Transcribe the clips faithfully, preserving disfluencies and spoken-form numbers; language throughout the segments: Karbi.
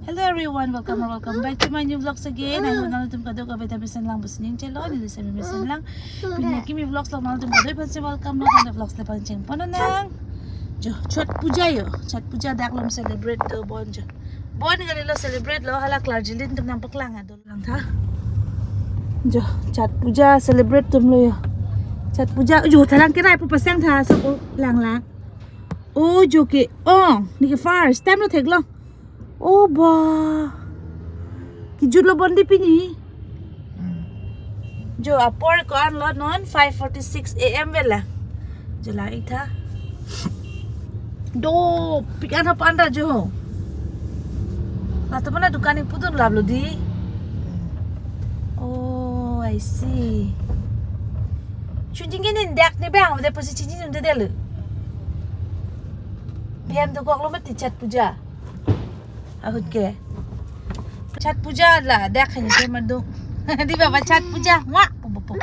Hello everyone, welcome or welcome back to my new vlogs again. I hope nanglitum kadokave ta mesen lang pusi ning chelo, neli semi mesen lang. Pini kimi vlogs along nanglitum kadokave aphansi welcome lo, nanglitum vlogs le pangcheng pon nang. Jo, Chhat Puja jo, Chhat Puja dak along celebrate do bon jo. Bon kali lo celebrate lo, hala clergy lin atum nangpaklang ado lang tha. Jo, Chhat Puja celebrate atum lo jo. Chhat Puja, jo, thalang kerai pu pasang tha, so ko lang lang. Oh, jo ke, oh, neli ke first time lo theklong. Oh, ba. Kejut lo bon di pini. Jo, apor ko-an lo non five forty-six A M vela. Jo lang ik tha. Dopik an hap an ra jo. Latum aphan adukan ipudun lap lo di. Oh, I see. Chunjing ke nin dak ni bang, de pusi chunjing de de lo. Biam dokok lo mati Chhat Puja. Ahut ke. Chhat Puja la dak hanya ke madu. Di baba Chhat Puja. Wa, pu, pu, pu.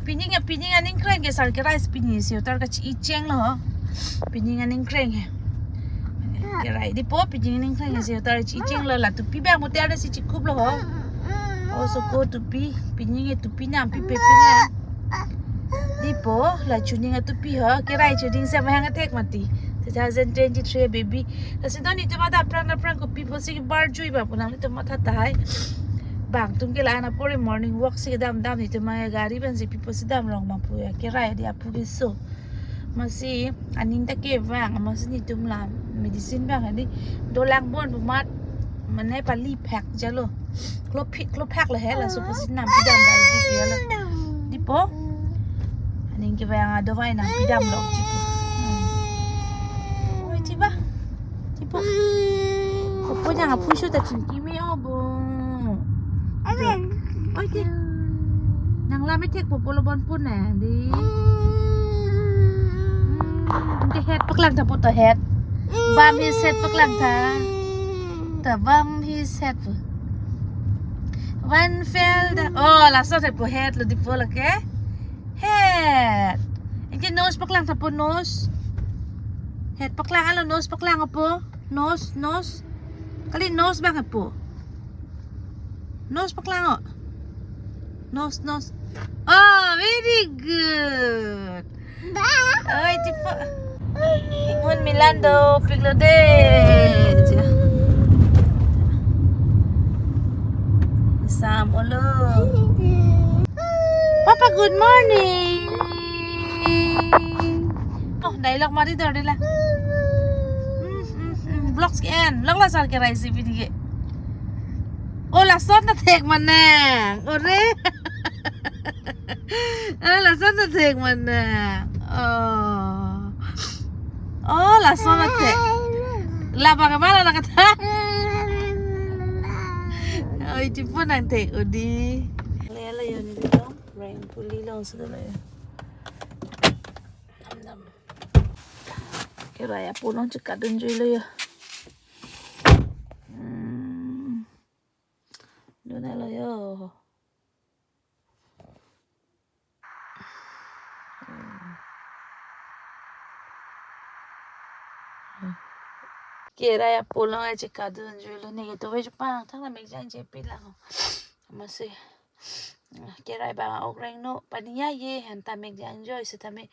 Pini ke, pini aning kreng ke sar kerai si pini si utar kachi-icheng lo. Pini aning kreng ke. Kerai di po, pini aning kreng ke si utar chi-icheng lo, la tupi bang mo ter si chikup lo ho. Oh, so ko tupi, pini ke tupi nampi pe pin la. Di po, la chuning atupi ho, kerai chuning sa mahang athek mati. Two thousand twenty-three baby. Lasi non itum adap prang na prang kopi pusi bar jui ba pu nanglitum matha tahai. Bang atum ke la-an apor morning walk si dam dam itum ma gari ban si pi pusi dam rong ma pu ya kerai di apu ke so. Masi aning ta kevang, masi netum la medicine bang hadi dolang bon pu mat mane pali phak jalo. Klo phak, klo phak le he, laso pusi nampi dam rai ji pu ya lo. Di po. Aning kevang adovai nampi dam lok ji pu. Hmm. Oi, chiba. Chipo. Opo jang apu sho ta chingki me obo. Oi, ke. Nang lam ithek po pulo bon pu nang di. Hmm, ke het paklang tha po ta het. Bam his het paklang tha. Ta bam his het po. One fell down. Oh, laso het po het lo di po lo ke. Het. Anke nose paklang tha po nose. Het paklang alo nose paklang po. Nose, nose. Kali nose bang po. Nose paklang o. Nose, nose. Oh, very good. Oi, tipo. Ingun milan dopik lo de. Sam olo. Papa, good morning. Oh, dialogue mari dor de la. Hmm, hmm, hmm. Vlogs ke-en. Vlog la sar kerai si pini ke. Oh, lason ta thek manang. Ore. Ah, lason ta thek manang. Oh. Oh, lason ta thek. Labang ke mala na kata. Oi, chipo nang thek odi. Le le yo ni dong. Rain puli long sudah lo yo. Nam nam. Kerai apo along chekadun jui lo yo. Hmm. Dun lo yo. Kerai apo along chekadun jui lo, neke to ve chupang thang la mekjang je pi lang. Masi kerai bang okreng no paniya ye han ta mekjang joi sitame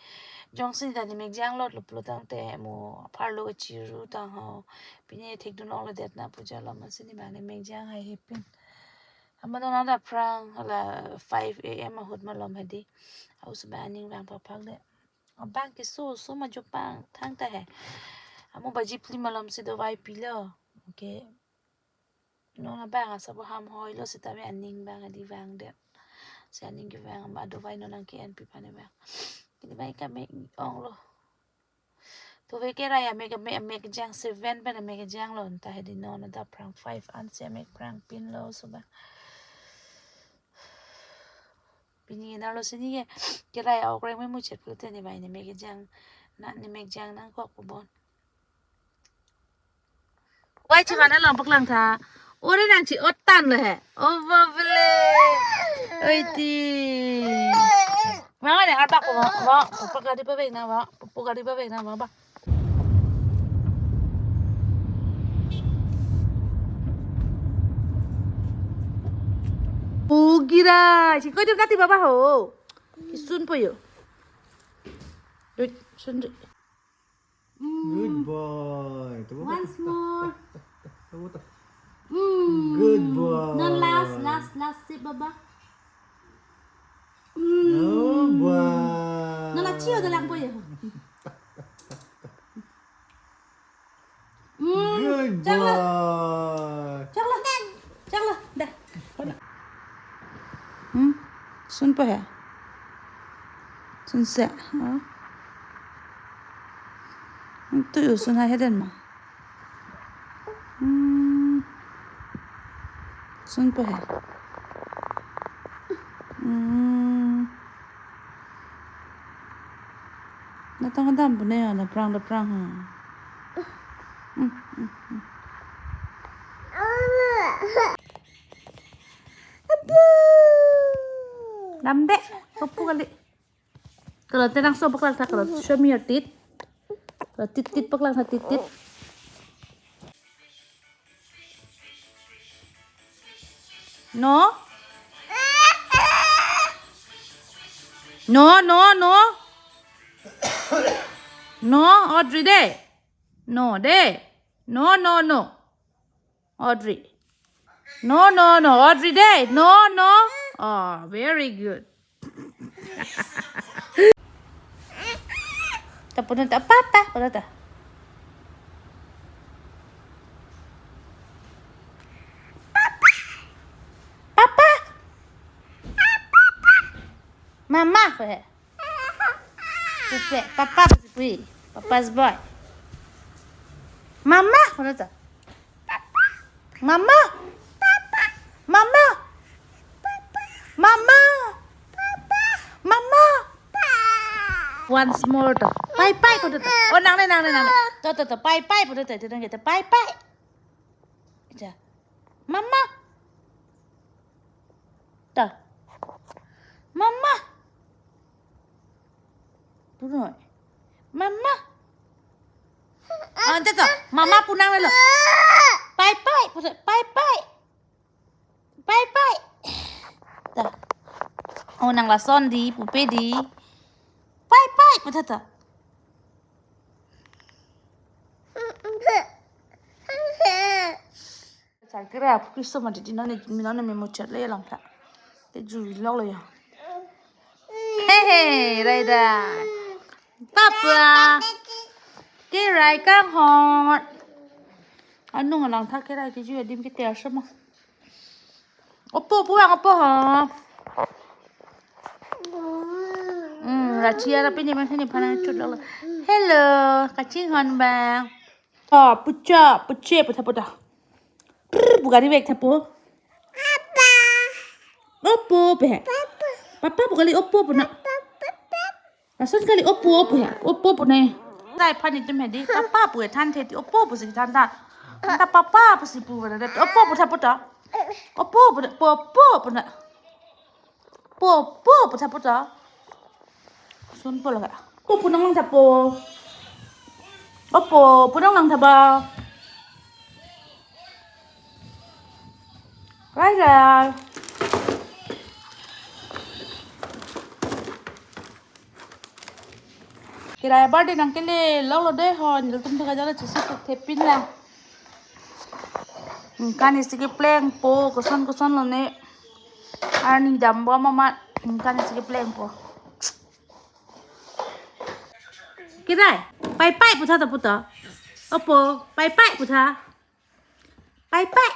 jongsi ta ne mekjang lot lo pulo tangte mo apharlo kachiru tang ho. Pini thekdun ong lo det na puja lo masi ne bang ne mekjang hai hepin. Ama non adap prang la five A M ahut malom hadi. Au suba aning vang paphak de. Abang ke so so ma jopang thang ta he. Amo baji phli malom si dovai pilo. Okay. Non abang asa bo ham hoi lo sitame aning bang adi vang det. Si aning kevang ama dovai non nang ke-en pi pane bang. Kini bang ikame ong lo. To ve kerai amek amek amek jang seven pen amek jang lo ta hedi non adap prang five ansi amek prang pin lo suba. Pini nalo sini ke kerai aokreng me muchet pulote ne bang ne mekjang na ne mekjang nangkok pu bon. Wai chi mana long paklang tha. Ore nang chi otan lo he. Oh, bavle. Oi ti. Mama ne arpak ko, ma, ma, papa gari pa beng na, ma, papa gari pa beng na, ma, ba. Gira, si koi dun kati baba ho. Kisun po yo. Dut, sun dut. Mm. Good boy. Tunggu, once more. Tunggu, tunggu. Mm. Good boy. Non last, last, last sip baba. Mm. Oh, boy. Non la chio dalang po yo. Mm, good boy. Chaklo. Chaklo. Chaklo. Dah. Hmm? Sun po he? Sun se. Ha? Hmm, tu yo sun hai heden ma. Hmm. Sun po he? Hmm. Natang adam pu ne ya, daprang, daprang ha. Hmm, hmm, hmm. Dam de, kopu kali. Kalau tenang so paklang tha, kalau show me your teeth. Kalau tit tit paklang tha, tit tit. No. No, no, no. No, Audrey de. No, de. No, no, no. Audrey. No, no, no. Audrey de. No, no. Oh, very good. Ta pu non ta, papa, pu non ta. Papa. Mama, pu he. Pu he, papa, pu he. Papa's boy. Mama, pu non ta. Mama. Mama. Mama. Mama. Once more to. Pai pai pu non ta. Oh, nangne, nangne, nangne. To, to, to. Pai pai pu non ta. Itu nang kita pai pai. Aja. Mama. To. Mama. Pu non. Mama. Ah, ante to. Mama pu nangnelo. Pai pai, pu non, pai pai. Pai pai. To. Oh, nang lason di, pupe di. Pai pai, pu non to. Chakira, pu Kristo mati di non, non me mo chat le lang tha. Te ju vlog lo ya. Hey, hey, Raida. Papa. Kirai kanghon. Anung alang tha kirai ke ju adim ke ter sama. Opo pu ang opo ho. Hmm, rachi ara pini man sini pana chut lo. Hello, kachinghon bang. Oh, pucha, puche pu tha pu ta. Prr, pu gari vek tha pu. Papa. Opo pu he. Papa. Papa pu kali opo pu non. Papa, papa. Lason kali opo pu he. Opo pu non. Dai pani tum he di. Papa pu he than the di. Opo pusi than tha. Ta papa pusi pu na. Opo pu tha pu ta. Opo pu, pu, opo pu non. Pu, pu, pu tha pu ta. Sun po laga. Pu, pu nanglang tha pu. Opo, pu nanglang tha ba. Rai rai. Kirai birthday nangkele lok lo de ho, nelitum thek ajat lo chisi thek thepin lang. Ningkan isi kepleng po, koson koson lo ne. Arni dambom amat, ningkan isi kepleng po. Kirai, pai pai pu tha ta pu ta. Opo, pai pai pu tha. Pai pai.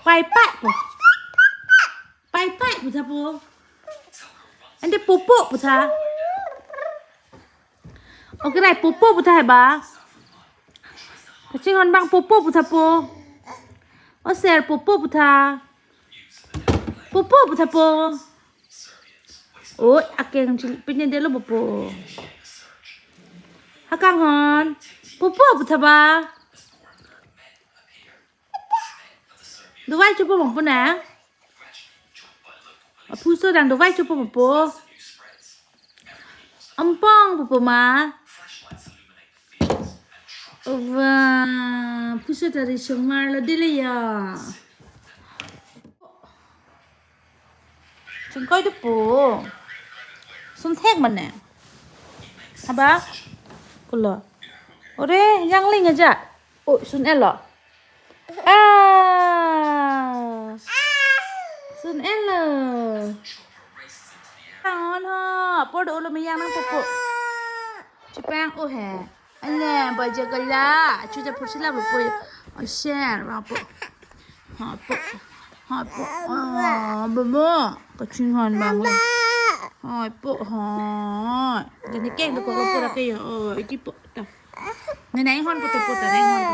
Pai pai pu. Pai pai pu tha pu. Ante popo pu tha. O kirai popo pu tha he ba. Kachinghon bang popo pu tha pu. O ser popo pu tha. Popo pu tha pu. Oi, akeng chili pine delo popo. Hakanghon. Popo pu tha ba. Dovai chopo mo pu na. Aphuso dang dovai chopo mo pu. Ampong pu pu ma. Wa, aphuso ta risomar lo dele ya. Chingkoi dopo. Sun thek mane. Haba. Kulo. Ore, jangling aja. Oh, sun-etlo. Ah. Sun-etlo. Tangon ho. Apor do ulo meyang nangpo po. Chepang, oh he. Ane, baja gala. Chuja pursi la po. Asher, po. Ha po. Ha po. Ah, bomo. Kachinghon abang le. Ha po, ha. Jadi keng do ko po ra ke yo. Oh, iti po ta. Nai, nai hon po ta, po ta, nai hon.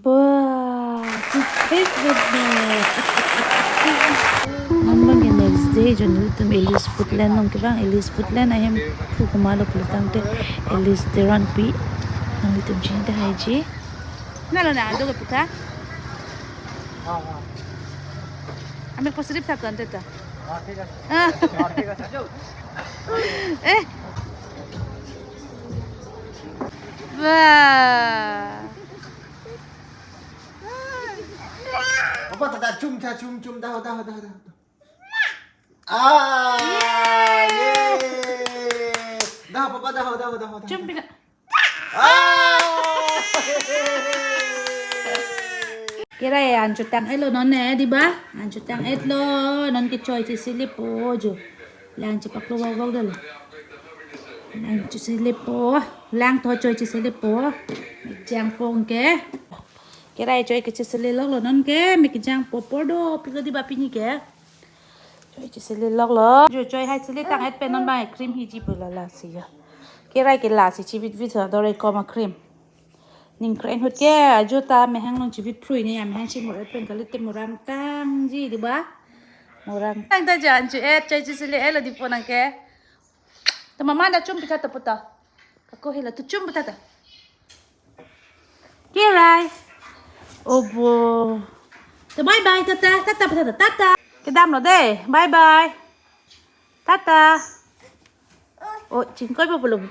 Bah, si thek vet ne. Non abang ke next day, jo nelitum Ellis Foodland along kevang, Ellis Foodland ahem phu komatlo pulo tangte Ellis Teronpi. Nanglitum chini tahai ji. Nalo na, ado ke putha. Ame positive thak tante ta. Ah. Eh. Wah. Papa, tata, chum cha, chum, chum, daho, daho, daho, daho. Ah, yay! Daho, papa, daho, daho, daho, daho. Chum pina. Ah! Kira ya, an chutang elo non ne, di ba? An chutang etlo, non ke choi chesele po jo. Lang chepaklo wak wak dolo. Lang chesele po, lang to choi chesele po. Jang pong ke. Kira ya choi ke chesele loklo non ke, me kejang po por do, pilo di ba pini ke. Choi chesele loklo. Jo choi hai sele tang et pen non bang cream hiji pu la lasi ya. Kira ke lasi chivit vit sa dore koma cream. Ning kre-en ahut ke ajo ta mehang long chivit phrui ne ya mehang chimur et pen kali te murang tangji di ba. Murang tang ta jan chu et choi chesele elo di po nang ke. Ta mama da chum pitha ta puta. Ako hila tu chum pitha ta. Kirai. Obo. Ta bye bye tata, tata pitha ta, tata. Kedamlo de. Bye bye. Tata. Oh, chingkoi po pulo.